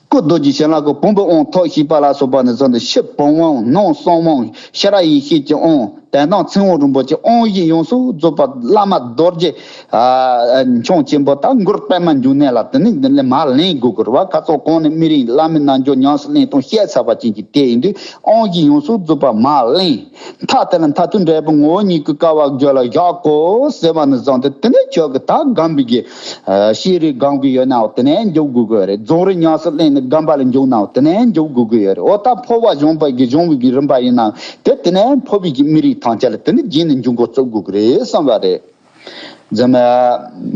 སྐུ་རྡོ་རྗེ་ཞལ་ལག་གི་བུམ་པའི་དབང་ཐོབ་ཤེས་པ་ལ་སོགས་པ་ནས་བཟུང་སྟེ་ཕྱི་བུམ་དབང་ནང་གསང་དབང་ཤེས་རབ་ཡེ་ཤེས་ཀྱི་དབང་དོན་དམ་ཚིག་དབང་རིན་པོ་ཆེ་དབང་བཞི་ཡོངས་སུ་རྫོགས་པ་བླ་མ་རྡོ་རྗེ། ཨ། འཆང་ཆེན་པོ་དང་གུ་རུ་པདྨ་འབྱུང་གནས་ལ་དེ་ནི་འདི་ལས་མར་ལེན་དགོས་དགོས་རེད་བ། ཁ་ཚོགས་གོང་ནས་སྨིན་རིམ་བླ་མའི་རྣལ་འབྱོར་ཉམས་སུ་ལེན་སྟངས་བཤད་ཚར་བ་ཅན་གྱི་དེ་ཡིན་དུས་དབང་བཞི་ཡོངས་སུ་རྫོགས་པ་མར་ལེན། མཐའ་དེ་ལ་མཐར་ཐུག་འབྲས་བུ་ངོ་བོ་ཉིད་ཀྱི་སྐལ་བ་རྒྱུད་ལ་བཞག་གོ་ཟེར་བ་ནས་བཟུང་སྟེ་དེ་ནས་ཁྱོད་ཀྱི་ད་སྒོམ་པའི་གི་ཤེས་རིག་སྒོམ་གི་ཡོད་ནའང་དེ་ནས་འཇུག་དགོས་ཀྱི་ཡོད་རེད། རྫོགས་རིམ་ཉམས་སུ་ལེན་ནས་སྒོམ་པ་ལ་འཇུག་ནའང་དེ་ནས་འཇུག་དགོས་ཀྱི་ཡོད་རེད། འོ་ད་འཕོ་བ་སྦྱོང་བ་གི་སྦྱོང་བའི་གི་རིམ་པ་ཡིན་ནའང་དེ་དེ་ནས་འཕོ་བའི་གི་སྨིན་རིམ་ཐམས་ཅད་ལ་དེ་ནས་རྗེས་ནས་འཇུག་འགོ་བཙུགས་དགོས་ཀྱི་རེད་གསུངས་པ་རེད། རྫུན་མ་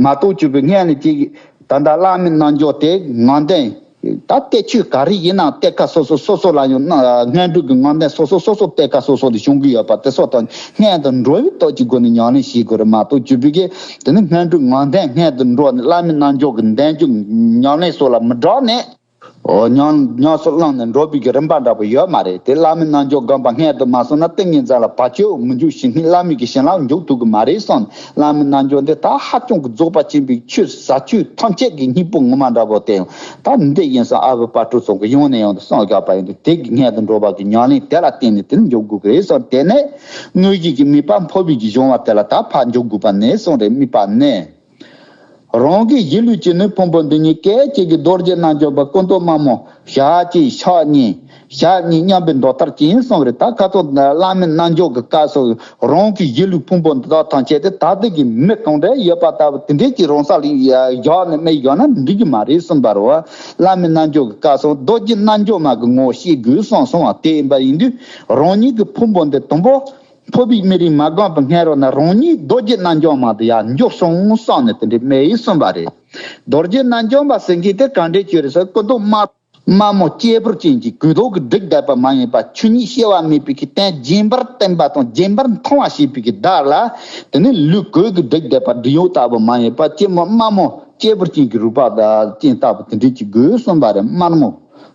མ་གཏོགས་གྱུར་པའི་སྔོན་ལ་ཅིག་ད་ལྟ་བླ་མའི་རྣལ་འབྱོར་དེ་ངང་ལྡན་ད་གཏེར་ཆོས་ག་རེ་ཡིན་ནའང་གཏེར་ཁ་སོ་སོ་སོ་སོ་ལ་ཡང་སྔོན་འགྲོ་གི་ངང་ལྡན་སོ་སོ་སོ་སོ་གཏེར་ཁ་སོ་སོ་ལ་བྱུང་གི་ཡོད་པ་དེ་སོགས་དང་སྔོན་དུ་འགྲོ་བའི་སྟོབས་ཀྱི་སྒོ་ནས་ཉམས་ལེན་བྱེད་དགོས་རེད་མ་གཏོགས་གྱུར་པའི་གི་དེ་ནི་སྔོན་འགྲོ་ངང་ལྡན་སྔོན་དུ་འགྲོ་ནས་བླ་མའི་རྣལ་འབྱོར་གྱི་གདམས་ངག་ཉམས་ལེན་སོགས་ལ་མི་སྦྲགས་ནས། འོ་ཉམས་ཉམས་སུ་བླངས་ནས་འགྲོ་བའི་གི་རིམ་པ་འདྲ་པོ་ཡོད་མ་རེད། དེ་བླ་མའི་རྣལ་འབྱོར་སྒོམ་པ་སྔོན་དུ་མ་སོང་ན་ཏིང་ངེ་འཛིན་ལ་བར་ཆད་མི་འཇུག་ཞིང་སྔོན་བླ་མའི་གི་བྱིན་རླབས་འཇུག་ཐུབ་ཀྱི་མ་རེད་གསུངས། བླ་མའི་རྣལ་འབྱོར་འདི་ད་ཧ་ཅང་གི་རྫོགས་པ་ཆེན་པོའི་ཆོས་ཟབ་ཆོས་ཐམས་ཅད་ཀྱི་སྙིང་པོ་ངོ་མ་འདྲ་པོ་དེ་ཡང་ད་འདི་ཡིན་ཙང་ཨ་བུ་དཔལ་སྤྲུལ་ཚང་གི་ཡོང་ནས་ཡོང་དུ་གསུངས་བཞག་པ་ཡིན་དུས་དེ་གི་སྔོན་དུ་འགྲོ་བ་གི་ཉམས་ལེན་དེ་ལ་བརྟེན་ནས་དེ་ནི་འཇུག་དགོས་ཀྱི་རེད་གསུངས། དེ་ནས་དངོས་གཞི་གི་དམིགས་པ་འཕོ་བའི་གི་སྦྱོང་བ་དེ་ལ་ད་ཕར་འཇུག་དགོས་པ་ནས་གསུངས་རེད། དམིགས་པ་ནས། རང་གི་གཞིས་ལུས་ཀྱི་ནི་ཕུང་པོ་འདི་ཉིད་སྐད་ཅིག་གིས་རྡོ་རྗེ་རྣལ་འབྱོར་པ་སྐུ་མདོག་དམར་མོ་ཞལ་གཅིག་ཕྱག་གཉིས་ཞབས་གཉིས་མཉམ་པའི་མདོག་ལྟར་གྱིས་གསུངས་རེད། ད་ཁ་ཚོ་བླ་མའི་རྣལ་འབྱོར་གྱི་སྐབས་སུ་རང་གི་གཞིས་ལུས་ཕུང་པོ་འདི་དག་ཐམས་ཅད་དེ་ད་ལྟ་གི་མི་གང་འདྲ་ཡོད་པ་ལྟ་བུ་དེ་འདྲས་ཀྱི་རང་ས་ལ་བཞག་ནས་མི་བཞག་ན་འགྲིག་གི་མ་རེད་གསུངས་པ་རེད་བ། བླ་མའི་རྣལ་འབྱོར་གྱི་སྐབས་སུ་རྡོ་རྗེ་རྣལ་འབྱོར་མ་གི་ངོ་བོ་ཤེས་དགོས་གསུངས་སོང་བ། དེ་ཡིན་པ་ཡིན་དུས་རང་ཉིད་ཀྱི་ཕུང་པོ་འདི་དང་པོ། འཕོ་བའི་སྨིན་རིམ་མ་སྒོམ་པའི་སྔོན་རོལ་ན་རང་ཉིད་རྡོ་རྗེ་རྣལ་འབྱོར་མ་དེ་ཡར་འཇུག་སོང་བསམ་ནས་དེ་འདྲའི་སྨྲས་ཡིན་གསུངས་པ་རེད། རྡོ་རྗེ་རྣལ་འབྱོར་མ་ཟེར་མཁན་དེ་ག་འདྲའི་ཆོས་རེད་ཟེར། སྐུ་མདོག་དམར་དམར་མོ་སྐྱེས་བུ་ཅན་གྱི་གོས་ཐོག་གི་བསྒྲིགས་བསྡད་པ་མ་ཡིན་པ་ཆོས་ཉིད་སྐྱེ་བ་མེད་པའི་གི་རྟེན་རྗེན་པར་བསྟན་པ་དང་རྗེན་པར་མཐོང་བ་ཞེས་པའི་གི་བརྡ་ལ། དེ་ནི་ལུས་གོས་ཀྱིས་བསྒྲིགས་བསྡད་པ་བྲན་གཡོག་ལྟ་བུ་མ་ཡིན་པ་སྐྱེས་མོ་དམར་མོ་སྐྱེས་བུ་ཅན་གྱི་རུས་པ་ཅན་ལྟ་བུ་དེ་འདྲའི་ཅིག་དགོས་གསུངས་པ་རེད། དམར་མོ།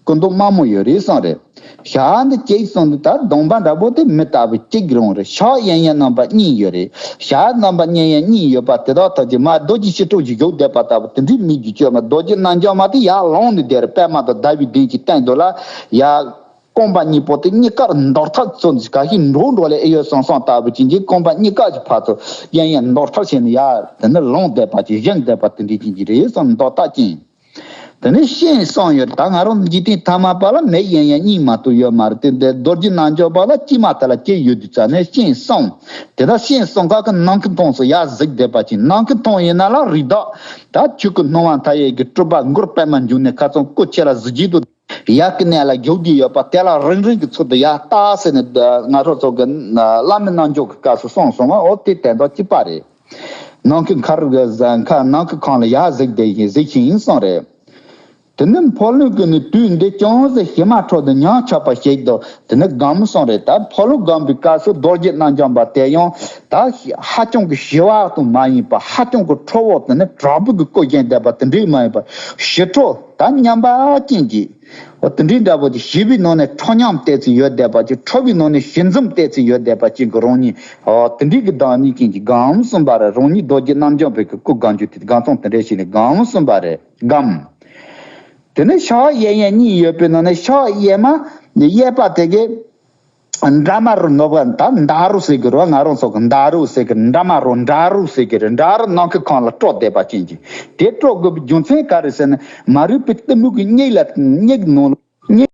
སྐུ་མདོག་དམར་མོ་ཡོད་རེད་གསུངས་རེད། ཞག་འདི་གཅིག་གསུངས་འདི་ལྟར་གདོང་པ་འདྲ་པོ་དེ་མི་ལྟ་བུ་གཅིག་རང་རེད། ཞག་གཡས་གཡོན་རྣམ་པ་གཉིས་ཡོད་རེད། ཞག་རྣམ་པ་གཡས་གཡོན་གཉིས་ཡོད་པ་དེ་དག་ཐམས་ཅད་མར་རྡོ་རྗེ་སྐྱིལ་ཀྲུང་གིས་བཞུགས་བསྡད་པ་ལྟ་བུ་དེ་འདྲའི་མི་རྒྱུ་སྤྱོད་མ་རྡོ་རྗེ་རྣལ་འབྱོར་མ་དེ་ཡར་ལངས་ནས་བསྡད་རེད། པདྨ་དང་ཟླ་བའི་གདན་གྱི་སྟེང་དུ་ལ་ཡར་རྐང་པ་གཉིས་པོ་དེ་གཉིས་ཀར་འདོར་ཐབས་ཚོ་འདི་ག་ཞིག་འགྲོ་འགྲོ་ལས་ཨེ་ཡོད་སོང་སོང་ལྟ་བུ་ཅན་གྱི་རྐང་པ་གཉིས་ཀ་ཞིག་ཕར་ཚུར་གཡས་གཡོན་འདོར་ཐབས་བྱས་ནས་ཡར་དེ་ནས་ལངས་བསྡད་པ་ཅིག་བཞེངས་བསྡད་པ་དེ་འདྲའི་ཅན་གྱི་རེད་གསུངས། འདོར་ཐབས་ཅན། དེ་ནས་སྤྱན་གསུམ་ཡོད། ད་ང་རང་འཇིག་རྟེན་ཐ་མལ་པ་ལ་མིག་གཡས་གཡོན་གཉིས་མ་གཏོགས་ཡོད་མ་རེད། དེ་འདི་རྡོ་རྗེ་རྣལ་འབྱོར་པ་ལ་གཅིག་མ་ཐག་ལ་གཅིག་ཡོད་དུས་ཙ་ནས་སྤྱན་གསུམ། དེ་དག་སྤྱན་གསུམ་ཁ་གི་ནམ་མཁའི་མཐོངས་སུ་ཡར་གཟིགས་བསྡད་པ་ཅིག། ནམ་མཁའི་མཐོངས་ཡིན་ན་ལ་རི་དྭགས་ད་ཆོས་སྐུ་སྣང་བ་མཐའ་ཡས་ཀྱི་སྤྲུལ་པ་གུ་རུ་པདྨ་འབྱུང་གནས་ཁ་ཚང་སྐུ་ཁྱེད་ལ་གཟི་བརྗིད་དུ་ཡར་གི་གནས་ལ་བཞུགས་བསྡད་ཡོད་པ་དེ་ལ་རིང་རིང་གི་ཚུལ་དུ་ཡར་ལྟ་ཟེར་ནས་ང་རང་ཚོ་གི་བླ་མའི་རྣལ་འབྱོར་གྱི་སྐབས་སུ་གསུངས་སོང་བ། འོ་དེ་དོན་དག་གཅིག་པ་རེད། ནམ་མཁའི་མཁའ་རུ་གི་ཟ་མཁའ་ནམ་མཁའི་ཁམས་ལ་ཡར་གཟིགས་བསྡད་ཡིན་གཟིགས་ཤིང་ཡིན་གསུངས་རེད། དེ་ནི་འཕོ་ལུས་ཀྱི་ནི་དུས་འདི་ཅུང་ཟད་ཞི་མ་འཕྲོ་དུ་ཉམས་ཆག་པ་ཞིག་ཏུ་དེ་ནི་སྒོམ་གསུངས་རེད། ད་འཕོ་ལུས་སྒོམ་པའི་སྐབས་སུ་རྡོ་རྗེ་རྣམ་འཇོམས་པ་དེ་ཡང་ད་ཧ་ཅང་གི་ཞི་བ་དུ་མ་ཡིན་པ། ཧ་ཅང་གི་ཁྲོ་བོ་དེ་ནི་དྲག་པོ་གི་སྐུ་བཞེངས་བསྡད་པ་དེ་འདྲའི་མ་ཡིན་པ། ཞི་ཁྲོ་ད་མཉམ་པ་ཅན་གྱི། འོ་དེ་འདྲའི་འདྲ་པོ་ཅིག། ཞི་བའི་ནང་ནས་ཁྲོ་མཉམ་བལྟས་ཚུལ་ཡོད་བསྡད་པ་ཅིག། ཁྲོ་བའི་ནང་ནས་ཞི་འཛུམ་བལྟས་ཚུལ་ཡོད་བསྡད་པ་ཅིག་གི་རང་ཉིད། འོ་དེ་འདྲའི་གི་བདག་ཉིད་ཅན་གྱི་སྒོམ་གསུངས་པ་རེད། རང་ཉིད་རྡོ་རྗེ་རྣམ་འཇོམས་པའི་གི་སྐུ་སྒོམ་རྒྱུ་དེ་སྒོམ་གསུངས་དེ་འདྲ་ཞིག་ནས་སྒོམ་གསུངས་པ་རེད། སྒོམ། དེ་ནས་ཕྱག་གཡས་གཡོན་གཉིས་ཡོད་པའི་ནང་ནས་ཕྱག་གཡས་མ་གཡས་པ་དེ་གི་འདྲ་མ་རུ་ནོར་བ་ད་འདྲ་རུ་ཟེར་གི་རེད། ང་རང་ཚོ་གི་འདྲ་རུ་ཟེར་གི་འདྲ་མ་རུ་འདྲ་རུ་ཟེར་གི་རེད། འདྲ་རུ་ནམ་མཁའི་ཁམས་ལ་སྤྲོ་བསྡད་པ་ཅན་གྱི། དེ་སྤྲོ་དགོས་པའི་རྒྱུ་མཚན་ག་རེ་ཟེར་ན། མ་རིག་པའི་གཏི་མུག་གི་མྱིག་ལ་མྱིག་ནང་ལ་མྱིག